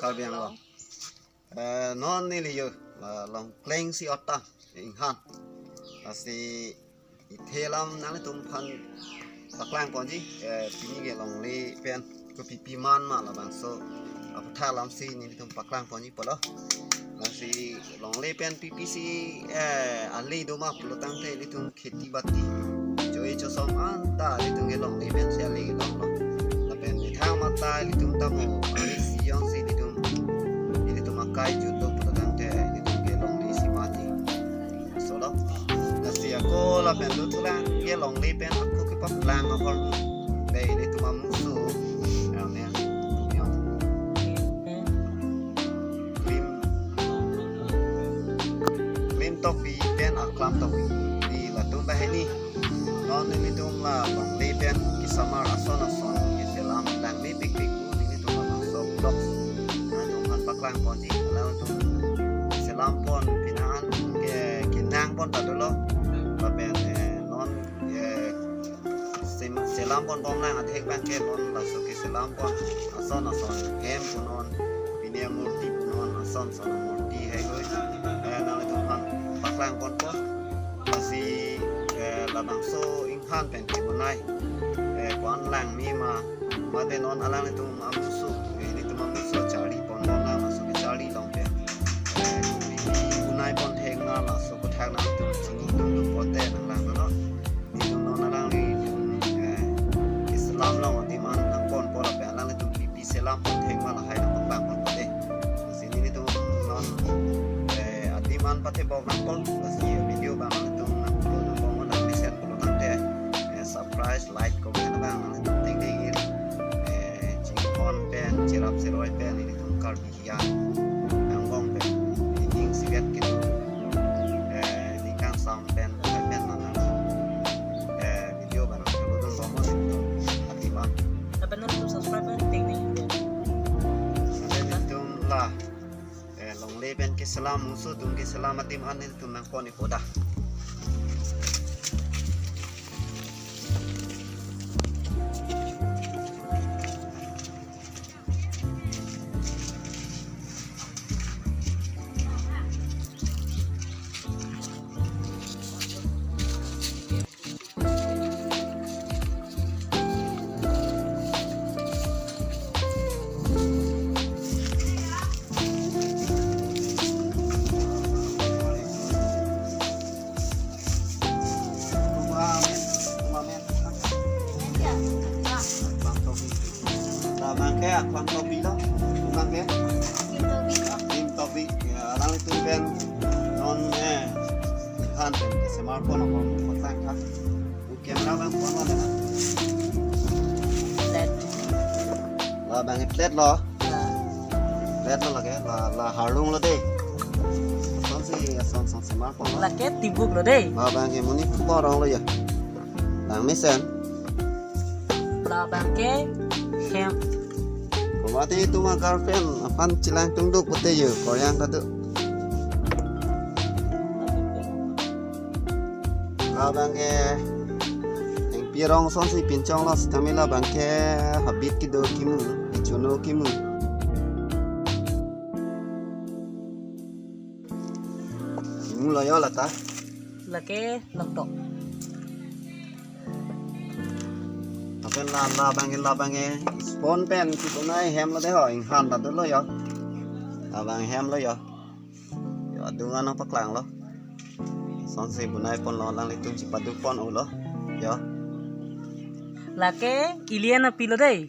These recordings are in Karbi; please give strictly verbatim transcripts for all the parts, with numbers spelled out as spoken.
Karbi Anglong. Eh, non neli yo, eh, Longkleng si otang, Inghan. Lasi ithe alam nanglitum aphan paklang ponji, eh, pini ke longle pen kopi pi man ma labangso aputhak alam si nelitum paklang ponji pulo. Lasi longle pen pi pi si, eh, ale do ma pulo tangte nelitum kheti bati, choi chosom anta ilitum ke longle pen si ale longlo. Lapen methang mata ilitum tamo ale si jongsi ilitum, ilitum akai jutlo pulo tangte ilitum ke longle si mati. Solo. Lasi ako lapen luthulang ke longle pen ako kepaklang ahormu. Dei ilitum amuso. Amen. Amen. Klim, klim tokbi pen aklam tokbi. Di latum banghini. Non nelitum la longle pen kesemar ason ason keselam langme pikpik pu nelitum labangso vlog. Nangtum aphan paklang ponji. Nangtum selam pon pinangan ke kenang pon ta dolo. Lapen, eh, non, eh, sem-, selam pon bomlang athek abang ke non laso keselam pon ason ason hem punon, pine murti punon, ason ason murti heihui. Eh, nanglitum aphan paklang ponpo. Lasi, eh, labangso Inghan pen kebonai, eh, ko-an langme ma, mate non alanglitum amuso, eh, ilitum amuso charli pon non labangso kecharli along pen, eh, kopi pi bonai pon thek ma laso aputhak nangtum chini tum tum pote nanglang dolo. Nelitum non alanglitum, eh, keselam along adim an nangponpo lapen alanglitum pi pi selam pon thek ma lahai nangpaklang ponpo dei. Lasi nelitum non, eh, adim an pathe bok nangpo. Lasi video abang nangtum nangpaklang nangpon nangmesen pulo tangte, eh, subscribe, like, comment abang nangtum dingding ir. Eh, chingkon pen, chirap chiroi pen, nelitum Karbi Hian angbong pen, ining sivet kedo, eh, ningkan sam pen, hai pen mana, eh, video abang nangtum nangtum nangtum adim an. Lapen nangtum subscribe pen ting ting. Lapen nangtum la, eh, longle pen keselam, muso atum keselam adim an nangtum nangpon ipo da. Labang ke aklam topi lo. Labang ke aklim topi. Ya, alanglitum pen non, eh, Inghan pen kesemar pon ako patang kha. Camera abang pon lo na. Flat. Labang ke flat lo. Ya. Flat lo lake, la, la harlung lo dei. Ason si, ason, ason semar pon lo. Lake tibuk lo dei. Labang ke monit porong lo ya. Langmesen. Labang ke hem. Komati itum a-girlfriend aphan chelang tungduk pute yo, koryang kadu. Labang ke thengpi arong ason si pinchong lo, sitame labang ke habit kedo kimu, kichono kimu. Kimu lo yo lata. Lake loktok. Lapen la, labang ke, labang ke spoon pen kebonai hem lo dei ho, Inghan ta dolo yo. Labang hem lo yo. Yo, adung anong paklang lo. Ason si bonai pon lo, alanglitum chepadu pon-o lo. Yo. Lake ilian api lo dei.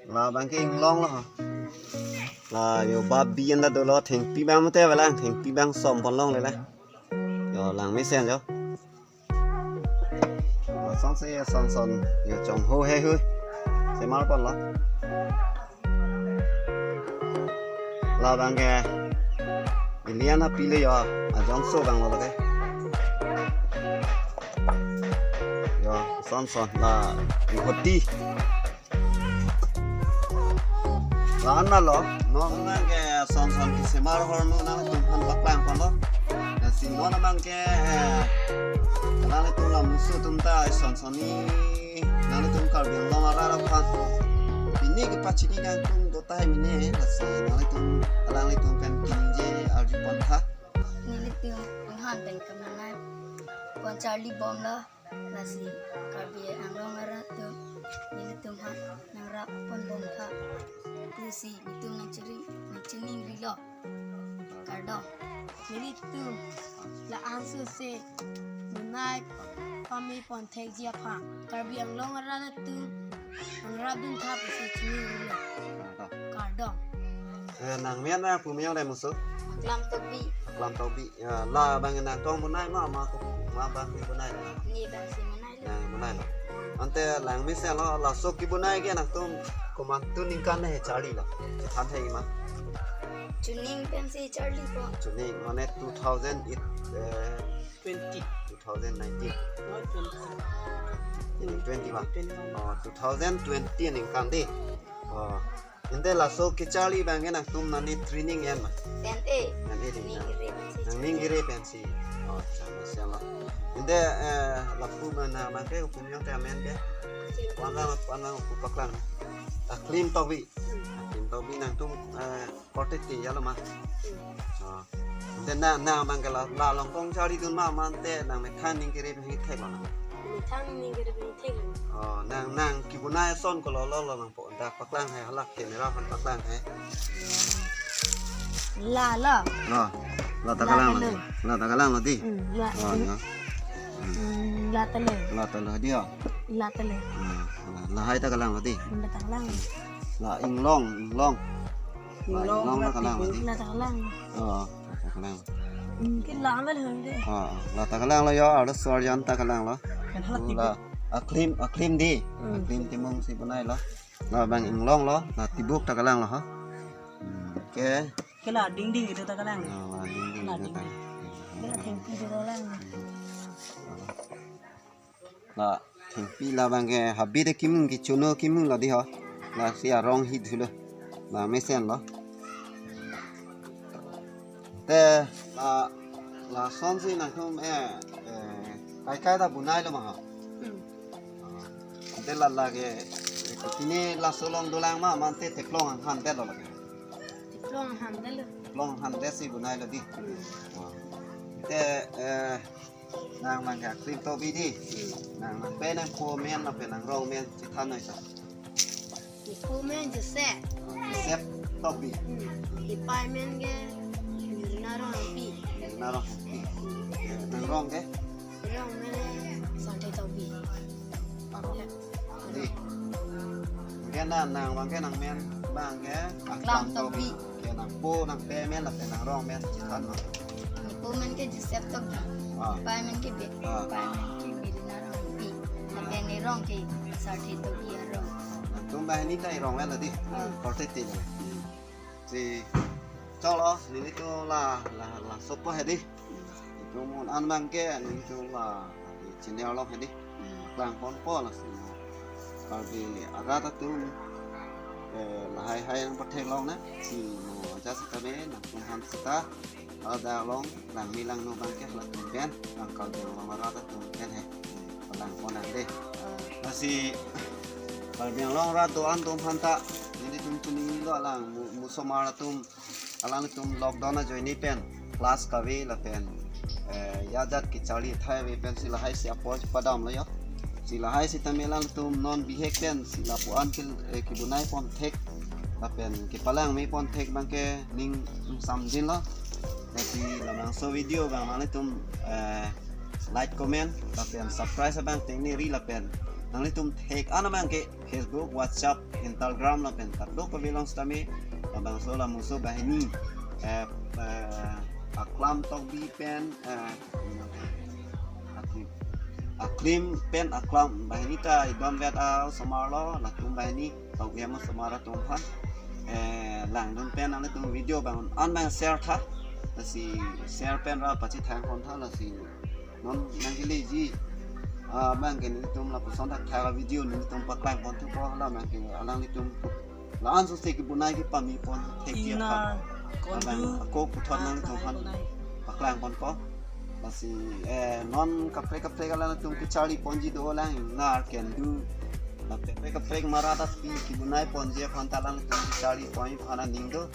Labang ke inglong lo. La yo babi anta dolo, thengpi abang mate avelang, thengpi abang som pon longle la. Yo langmesen yo. Ason si ason son yo chongho heihui. Semar pon lo. Labang ke ilian api lo yo, ajoinso abang lo lake. Yo, ason son la inghoti. La-an lo, non abang ke ason son kesemar ahormu nangtum aphan paklang pon lo. Lasi non abang ke, eh, nangtum la muso atum ta ason sonni nangtum Karbi Anglong arat aphan Ne kepachini nangtum do tahai mene, lasi nanglitum, alanglitum pen kiningje arjupon tha. Nelitum punghan pen kamanai pon charli bomlo, lasi Karbi Anglong arat atum nelitum ha nangrap pon bom tha. Lasi nelitum nangchiri, nangchiningrilo. Kardom. Nelitum la-an sose bunai pame pon thekji aphan Karbi Anglong arat atum nangrap dun tha pusi chiningrilo. Kardom. Eh, nangmen nangpumiyong le musu? Aklam Tokbi. Aklam Tokbi. Ya, labang nangtong bunai ma, ma ko, ma bang ni bunai la? Ne bangsi bunai lo. Nang bunai lo. Ante langmesenlo, laso kebunai ke nangtum komantu ningkan ne charlilo? Chethan thai ma. Chuning pensi charlipo. Chuning mane two thousand eight, eh, Twenty. Two thousand nineteen. Not twenty. Ini twenty-one. Twenty-one. Oh, two thousand twenty ningkan dei. Oh. Ante laso kecharli abang ke nangtum nani training en ma? Pen e. Nani training. Nangning kere pensi. Nangning kere pensi. Oh, chama siang lo. Ante, eh, lapu mana abang ke hukum yang temen ke? Wana, wana hukum paklang. Aklim Tokbi. Aklim Tokbi nangtum, eh, korte te ya lo ma? Oh. Ante nang, nang abang ke la, la longkong charli dun ma, ma ante nangmethang ning kere pensi thek lo nang? Methang ning kere pensi thek lo. Oh, nang, nang kebunai ason kololo lo nangpo, dak paklang hai, halak camera aphan paklang hai. La lo. Lo, la ta kalang lo. La ta kalang lo dei. Hmm, la. Oh, ya. Hmm, la ta le. La ta lo dei, oh. La ta le. Hmm, la, lahai ta kalang lo dei. La ta kalang. La inglong, inglong. La inglong ta kalang lo dei. La ta kalang. Oh, la ta kalang. Hmm, ke la mal hang dei. Oh, la ta kalang lo yo, arloso arjan ta kalang lo. Kan halak la, aklim, aklim dei. Hmm. Aklim timung si bunai lo. La abang inglong lo, la tibuk ta kalang lo ha. Hmm, oke. Ke la dingding itu ta kalang. Oh, la dingding itu ta. Ke la thengpi itu ta kalang. La thengpi labang ke habit kemung, kechono kemung lo dei ho. Lasi arong hi thulo. Langmesenlo. Te la, lasonsi nangtum, eh, eh, kaikai ta bunai lo ma ho? Hmm. Te la lake, eh, pine laso along dolang ma, ma ante theklong hanghan det lo lake? Theklong hanghan det lo. Theklong hanghan det si bunai lo dei. Hmm. Te, eh, nang abang ke Aklim Tokbi dei. Hmm. Nang, nangpei nangpo amen lapen nangrong amen chethan noi sa. Nepo amen Joseph. Joseph Tokbi. Hmm. Nepei amen ke Nirina Rongpi. Nirina Rongpi. Hmm. Nangrong ke? Rong amen Sante Tokbi. Arong. Ya. Dei. Kemudian nang, nang abang ke nangmen abang ke Aklam Tokbi. Ke nangpo nangpei amen lapen nangrong amen chethan ma? Nepo amen ke Joseph Tokbi. Ah. Nepei amen ke Be-, ah, nepei amen ke Birina Rongpi. Lapen nerong ke Sarthe Tokbi arong. Nangtum banghini ta erong amen lo dei. Hmm. Korte te lo. Hmm. Si, choklo, nelitum la, la, laso po he dei. Hmm. Nelitum un-an abang ke, nelitum la, di channel along he dei. Hmm. Paklangponpo lasi. Karbi arat atum, eh, lahai hai nangpatheklong nang, si mo aja sitame, nangtum aphan sita, ada along, langme langno abang ke, halatum pen, nang Karbi Anglong arat atum pen he. Palangpon nang dei. Ah. Lasi, Karbi Anglong arat do-an atum aphanta, nelitum chinilo alang, mu-, musomar atum, alanglitum lockdown ajoine pen class kave lapen, eh, ya ajat kecharli thai ave pensi lahai si apor padam lo yo. Si lahai sitame alanglitum non bihek pensi lapu-an ke, eh, kebunai pon thek lapen kepalangme pon thek abang ke ning samjin lo. Lasi labangso video abang nanglitum, eh, like, comment lapen subscribe abang tengneri lapen nanglitum thek-an abang ke Facebook, WhatsApp, Instagram lapen kadokave along sitame labangso lamuso banghini, eh, eh, Aklam Tokbi pen, eh, Aklim, Aklim pen Aklam banghini ta idon vet asomar lo, latum banghini Tokbi asomar atum aphan, eh, langdun pen nanglitum video abang an abang share tha, lasi share pen ra pachethangpon tha, lasi non nangkeleji, ah, abang ke nelitum lapuson thakthak a-video nelitum paklangpon thupo, hala abang ke alanglitum la-an sose kebunai kepame pon thekji aphan. Ina, abang kondu, ako puthot ah, nangtum aphan kondu nai paklangponpo. Lasi, eh, non kaprek kaprek alanglitum kecharli ponji dolang, nar kendu, Lapen kaprek kaprek marat api kibunai ponji aphan ta alangtum charli pon aphan aning do.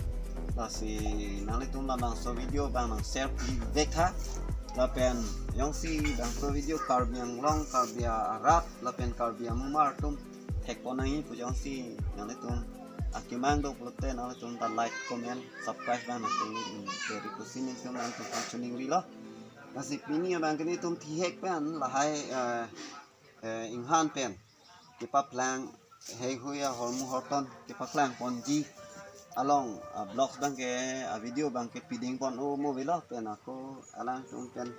Lasi nanglitum labangso video abang nang share pivek tha. Lapen jongsi labangso video Karbi Anglong, Karbi arat lapen Karbi amumar atum thek pon nangji pu jongsi nanglitum akemang do pulote nanglitum ta like, comment, subscribe abang nang tingri, mm, deri pusi nelitum nangtum aphan choningrilo. Lasi pini abang ke nelitum thihek pen lahai, eh, eh, inghan pen kepaplang heihui ahormu horton kepaklang ponji along, ah, vlogs abang ke, ah, video abang ke piding pon o mo avelo pen ako alangtum pen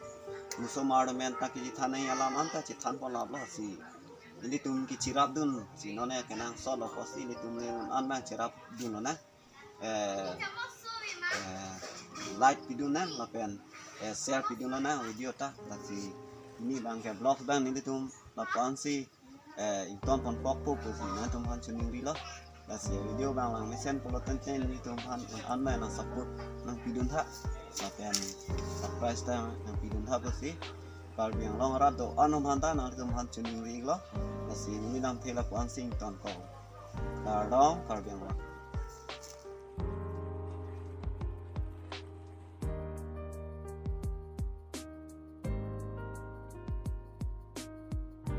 musomar men ta kechethan nangji alam anta chethan pon laplo si ilitum kechirap dun si non ke kenangsot lo pusi ilitum le an abang chirap dunlo na, eh, eh, like pidun nang lapen, eh, share pidunlo nang video ta. Lasi pini abang ke vlogs abang nelitum lapu-an si, eh, ington pon pok po pusi nangtum aphan choningrilo. Lasi video abang lang mesen pulo tenten nelitum aphan an abang nang support nang pidun tha. Lapen surprise ta nang pidun tha pusi Karbi Anglong arat do-an atum aphan ta nangtum aphan choningrilo. Lasi neli lamthe lapu-an si ington kok. Kardom Karbi Anglong.